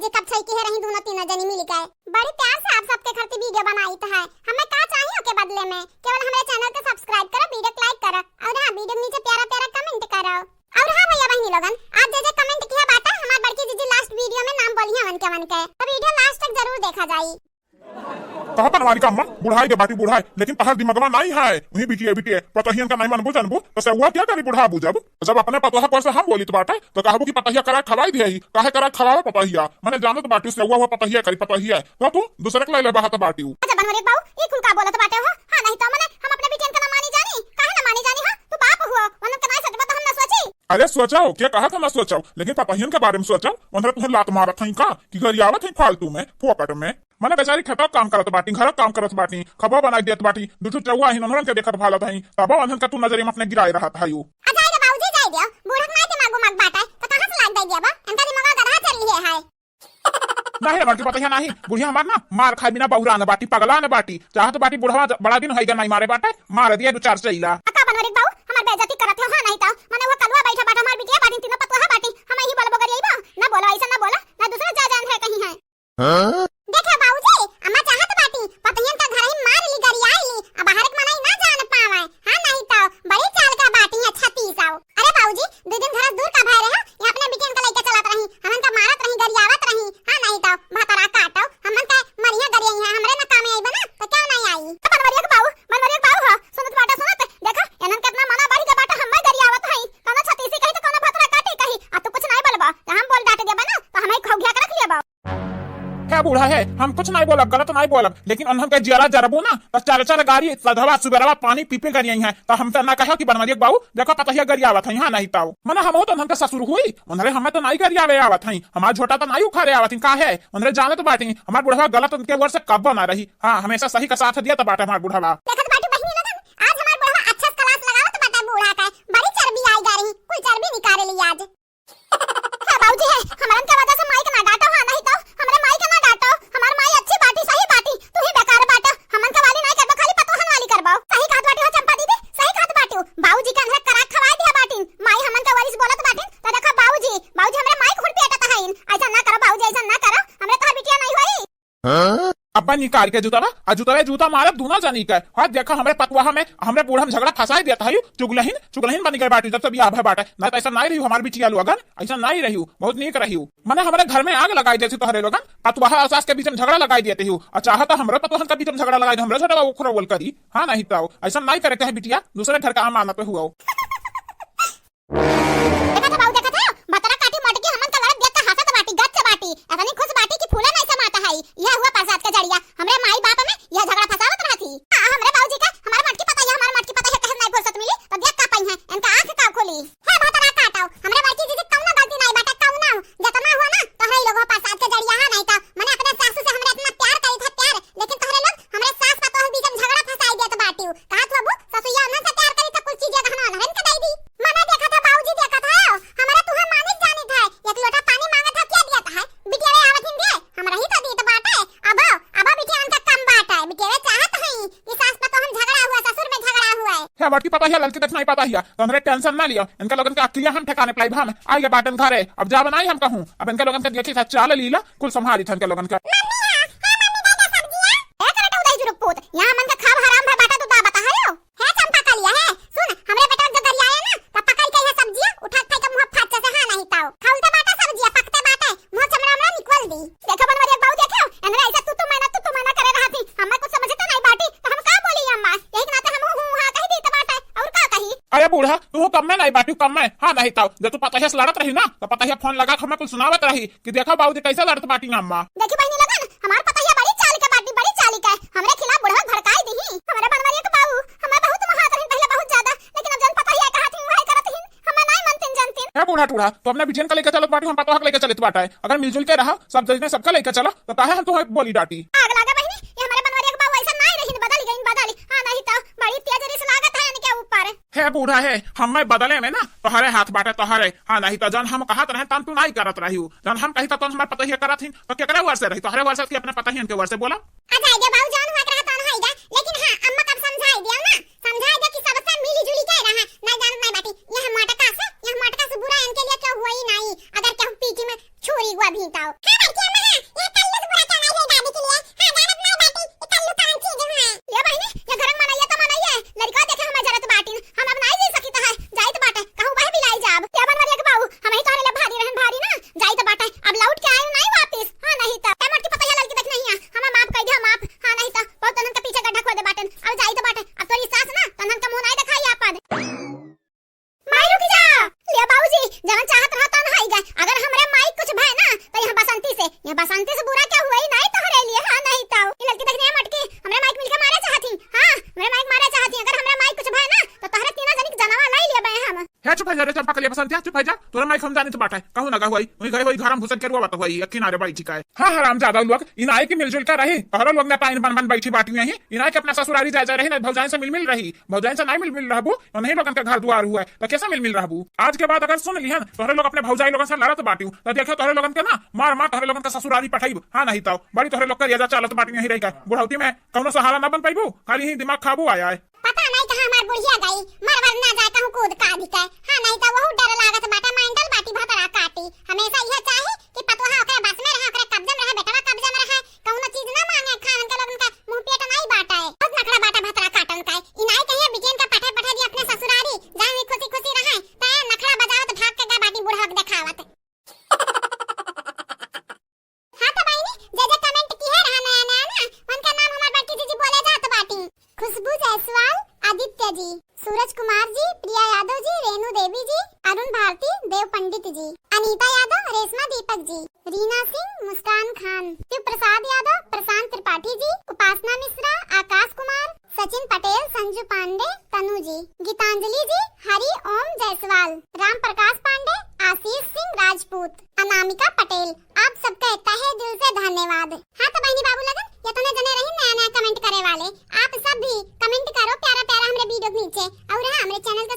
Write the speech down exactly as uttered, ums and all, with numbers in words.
जे कब छई के है रही दोनों तीनों जनी मिल के। बड़ी प्यार से आप सबके खातिर video बनाइत है। हमें का चाहिए ओके बदले में? केवल हमरे channel के subscribe करा, video के like करा और हाँ, video के नीचे प्यारा प्यारा comment करा। और हाँ भैया बहिनी लोगन, आज जे जे comment किया बाटा, हमार बड़की जीजी last video में नाम बोली है उनके, उनके। तो video last तक जरूर देखा जाई। कहा बनवारी का अम्मा, बुढ़ाई के बाटी बुढ़ाई, लेकिन तहार दिमगवा नाई है। उही बिटिया, बिटिया, पतोहियन का नाई मनबू जानबू, तो सेउआ क्या करी बुढ़ाबू जब? जब अपने पतोहा पर से हम बोलित बाटे, तो कहबू कि पतोहिया करा खवाई दिया ही, काहे करा खवावे पतोहिया? मने जानत बाटू सेउआ हुआ पतोहिया करी पतोहिया, तो तू दूसरे के ले ले बहात बाटू। अच्छा बनवारी बाऊ, ई कुल का बोलत बाटे हो? हाँ, नहीं तो मने हम अपने बिटियन का ना मानी जानी, काहे ना मानी जानी हो? तू बाप हुआ, वनन के नाई सजबा तो हम ना सोची। अरे सोचाओ, क्या कहा था ना सोचाओ, लेकिन पतोहियन के बारे में सोचाओ, उन्हें तुम्हें लात मारत हई का, कि गरियावत हई फालतू में, फोकट में? मने बेचारी खेतों काम करत बाटी, घरों काम करत बाटी, खबो बनाई देत बाटी, दू ठो चौवा ही ननरन के देखत भालत हई, तबो अनहन का तू नजरी में अपने गिराए रहत हई। आ जाए रे बाबूजी, जाए दियो, बूढ़क माई दिमाग उमाग बाटे, तो कहाँ से लाग दे दिया बा? इनका दिमाग गधा चल लिए है। नहीं रे बड़की पतोहिया नहीं, बुढ़िया हमार ना मार खाए बिना बौरा न बाटी, पगला न बाटी, चाहत बाटी बुढ़वा ज-, बड़ा दिन होइगा नहीं मारे बाटे, मार दिए दू चार चैला। अका बनवरी बाऊ, हमार बेइज्जती करत हो, हाँ नहीं तो, मने वो कलुआ बैठा बाटा, हमार बिटिया बाटी, तीनों पतोहा बाटी, हम यही बोलबो गरियाई बा, ना बोलो, ऐसा ना बोलो, ना दूसरा जा जान है कहीं है। हाँ? देखा बाबूजी, अम्मा चाहत बाटी, पतोहियन का घर ही मार ली, गरियाई ली, अब बाहर के मनई ना जान पावे। हाँ, नहीं तो बड़ी चाल का बाटी है छत्तीस आओ। अरे बाबूजी, दो दिन घर से दूर का भय रहे, ये अपने बिटियन का लेके चलत रही, हमन का मारत रही, गरियावत रही। हाँ, नहीं तो भतरा काटो, हमन का मरिया गरियाई है, हमरे ना कामे आई बना, तो क्यों नहीं आई? तो बनवरिया के बाऊ, बनवरिया के बाऊ हो, सुनत बाटा सुनत, देखा, इन्हन कितना मना बढ़ी के बाटा, हम मैं गरियावत हई, कौनो छत्तीसी कही तो कौनो भतरा काटी कही, आ तू कुछ नहीं बोलबा, तो हम बोल डांट देबा ना, तो हम ही खोगिया के रख लेबा। हे बूढ़ा हे, हम कुछ नाई बोलब, गलत नाई बोलब, लेकिन उन्हन के जियरा जरबू ना, तो चार चार गारी सधवा सुबेरवा पानी पी पी गरियाई हैं, तो हमसे ना कहो कि बनवरिया के बाऊ, देखो पतोहिया गरियावत हई, हाँ नहीं ताऊ। मने हमहू तो उन्हन के ससुर हुई, उन्हरे हमें तो नाई गरियावे आवत हई, हमार झोटा तो नाई उखाड़े आवत हई, का है? उन्हरे जानत बाटी, हमार बुढ़वा गलत उनके ओर से कब्बो ना रही। हाँ, हमेशा सही का साथ दिया तो बाटे हमार बुढ़वा। देखत बाटी बहिनी लोगन, आज हमार बुढ़वा अच्छा से class लगावत बाटे बूढ़ा का, बड़ी चर्बी आई जा रही, कुल चर्बी निकाले ली आज। हे बाबूजी हे, हमरन के वजह से माई के ना डांटो, हाँ नहीं तो हमरे माई के ना डांटो। हमार माई अच्छी बाटी, सही बाटी, तू ही बेकार बाटा। हमन के वाली नहीं करबो, खाली पतोहन वाली करबो। सही कहत बाटी हो चंपा दीदी, सही कहत बाटी। बाबूजी के अंधरा करा खवाए दिया बाटिन, माई हमन के वाली से बोलत बाटिन, तो देखो बाबूजी, बाबूजी हमरे माई के खून पियटत हईन। ऐसा ना करो बाबूजी, ऐसा ना करो, हमरे तोहर बिटिया नहीं होई। हाँ? अब्बा निकाल के जूता बा, आ जूता बा, जूता मारब दूनो जनी के। हाँ, देखा हमरे पतवाह में, हमरे बूढ़ा में झगड़ा फंसाई देत हई, चुगलहिन, चुगलहिन बनी गई बाटी, जब से बियाह भय बाटे। ना तो ऐसा नहीं रही हमार बिटिया लोगन, ऐसा नहीं रही, बहुत नीक रही। मने हमरे घर में आग लगाई देती तोहरे लोगन, पतवाह और सास के बीच में झगड़ा लगाई देती हूँ, और चाहता हमरे पतवाहन के बीच में झगड़ा लगाई दे, हमरे छोटा बाबू खुरा बोल करी। हाँ, नहीं तो ऐसा नहीं करे के है बिटिया, दूसरे घर का अमानत हुआ। देखत हौ बाऊ, देखत हौ? बतरा काटी मोटकी हमन का लड़त देख के हंसत बाटी, गच बाटी। अतनी खुश बाटी कि फूले नहीं समात है। यह हुआ प्रसाद का जड़िया। हमरे माई बाप में यह झगड़ा फसावत रहती। आ, हमरे बाबूजी का, हमार मोटकी पतोहिया, हमार मोटकी पतोहिया कहे नहीं फुर्सत मिली, तो देख का पई है, इनका आँख का खुली। हे बतरा काटो, हमरे बड़की जीजी कौनो गलती नहीं बाटे, कौनो। जतना हुआ ना, तोहरे लोगों प्रसाद के जड़िया है, नहीं तो मने अपने सासू से हमरे इतना प्यार करी था, प्यार, लेकिन तोहरे लोग हमरे सास पतोह बीच में झगड़ा फंसाई देत बाटी। कहा तू अबू, ससुइया उन्हन से प्यार करी तो कुल चीज गहना उन्हन के दे दी। मने देखा था बाबूजी, देखा था, हमरा तुहे मानित जानित है, एक लोटा पानी मांगत है, क्या दिया था? बिटिया वे आवत हिंदे, हमरा ही तो दीत बाटे। अब, अब बिटिया उनका कम बाटे, बिटिया वे चाहत है कि सास पतोह में झगड़ा हुआ, ससुर में झगड़ा हुआ है। हे बड़की पतोहिया, ललकी देख नहीं पतोहिया, तो हमरे tension ना लियो, इनका लोगन के अक्लिया हम ठिकाने पलाई हम, आ गए बाटन घरे, अब जा बनाई हम कहूँ, अब इनका लोगन के देखी था चाल लीला, कुल संभारी था इनका लोगन का। मम्मी, हाँ, हाँ, मम्मी, दे दे सब्जियाँ। ए, करंट उदय जुरुक पूत, यहाँ मन का खाब हराम भय बाटा, तू दा बता है यो। हे चंपा कलिया, हे, सुन, हमरे बेटा जो गरियाए ना, त पकड़ के यह सब्जिया उठा के फेंक मुँह फाट से, हाँ नहीं ताऊ। खौलते बाटा सब्जिया, पकते बाटे, मुँह चमड़ा हमरा निकल दी। देखो बनवरिया बाऊ, देखो, एनरे ऐसा तू, तू मैना, तू, तू मैना करे रहती। हमें कुछ समझते नहीं बाटी, तो हम का बोली अम्मा? यही के नाते हम हूँ, हूँ, हाँ कही दी तो बाटे, और का कही? अरे बूढ़ा, तू कम में नहीं बाटी, कम में, हाँ नहीं ताऊ। जब तू पतोहिया से लड़त रही ना, तो पतोहिया फोन लगा के हमें कुछ सुनावत रही कि देखो बाबूजी कैसे लड़त बाटी अम्मा। देखी बहिनी लोगन, हमार पतोहिया बड़ी चाल के बाटी, बड़ी चाल के। हमरे खिलाफ बुढ़वा भड़काई दिही। हमरे बनवरिया के बाऊ, हमें बहुत महात रही पहले बहुत ज्यादा, लेकिन अब जन पतोहिया कहा थी, वही करत ही। हमें नाई मनतिन जनतिन। ए बूढ़ा टूढ़ा, तू अपने बिटियन का लेके चलत बाटी, हम पतोह के लेके चलत बाटा है। अगर मिलजुल के रहा, सब जने सबका लेके चला, तो काहे हम तुम्हें बोली डाटी? आग लागे बहिनी, ये हमरे बनवरिया के बाऊ ऐसा नाई रही, बदल गई, बदल। हाँ नहीं तो बड़ी तेज रिस लागत है इनके ऊपर। हे बूढ़ा हे, हमें बदले में ना तोहरे हाथ बाटे तोहरे। हाँ, नहीं तो जौन हम कहत रहे तौन तू नाई करत रही। जौन हम कही तो तौन हमार पतोहिया करत ही, तो केकरे ओर से रही? तोहरे ओर से कि अपने पतोहियन के ओर से बोला? आ जाए दे बाऊ, जौन हुआ के रहा तौन होई गा। लेकिन हाँ, अम्मा कब समझाई दिया ना, समझाई दे कि सबसे मिली जुली के रहा। नहीं जानत नहीं बाटी, यह मोटका से, यह मोटका से बुरा इनके लिए क्यों हुआ ही नहीं। अगर क्यों पीठी में छुरी हुआ भी तो। हाँ बड़की अम्मा, चुप है जा रे चंपा कलिया बसंतिया, चुप है जा। तोरा माई हम जानित बाटे, कहूँ ना गहुआई, वही गए वही घर में घुसन के रुआ बात हुई, अखी ना रे बैठी का है। हाँ हरामजादा लोग, इनाय के मिलजुल के रही, तोहरे लोग ने पाइन बन बन बैठी बाटी यहीं, इनाय के अपना ससुरारी जाए जाए रही ना, भौजाइन से मिल मिल रही, भौजाइन से नहीं मिल मिल रहबू, उन्हीं लोगन के घर दुआर हुआ है, तो कैसे मिल मिल रहबू? आज के बाद अगर सुन लिहन तोहरे लोग अपने भौजाई लोगन से लड़त बाटियो, तो देखियो तोहरे लोगन के ना मार मार तोहरे लोगन के ससुरारी पठाइब। हाँ नहीं तो बड़ी तोहरे लोग का रेजा चालत बाटियो यहीं रह के, बुढ़ौती में कौनो सहारा ना बन पाइबू, खाली ही दिमाग खाबू आया है। पता नहीं कहाँ हमार बुढ़िया गई, मर वर ना जाए कहूँ कूद का अधिक है। हाँ नहीं तो वहू डर लागत बाटे, माइंडल बाटी भतरा काटी। हमेशा यह चाहे कि पतोहा ओकरे बस में रहे, ओकरे कब्जे में रहे, बेटवा कब्जे में रहे, कौनो चीज ना मांगे, खान के लोगन का मुंह पेट नहीं बाटे। बहुत नखड़ा बाटे भतरा काटन का। इनाई कहिए बिटियन का पठे पठे दी अपने ससुरारी, जाए खुशी खुशी रहे, तय नखड़ा बजावत भाग के गा बाटी बुढ़वा के देखावत। हाँ तो बहिनी, जे जे कमेंट किहे रहा नया नया ना, उनका नाम हमार बड़की जीजी बोले जात बाटी। खुशबू जायसवाल, आदित्य जी, सूरज कुमार जी, प्रिया यादव जी, रेणु देवी जी, अरुण भारती, देव पंडित जी, अनीता यादव, रेशमा दीपक जी, रीना सिंह, मुस्कान खान, शिव प्रसाद यादव, प्रशांत त्रिपाठी जी, उपासना मिश्रा, आकाश कुमार, सचिन पटेल, संजू पांडे, तनु जी, गीतांजलि जी, हरि ओम जायसवाल, राम प्रकाश पांडे, आशीष सिंह राजपूत, अनामिका पटेल, आप सबका तहे दिल से धन्यवाद। हाँ तो बहिनी बाबू लगन, ये तो जने रही नया नया कमेंट करे वाले, आप सब भी कमेंट करो प्यारा प्यारा हमरे वीडियो के नीचे, और हाँ हमरे चैनल का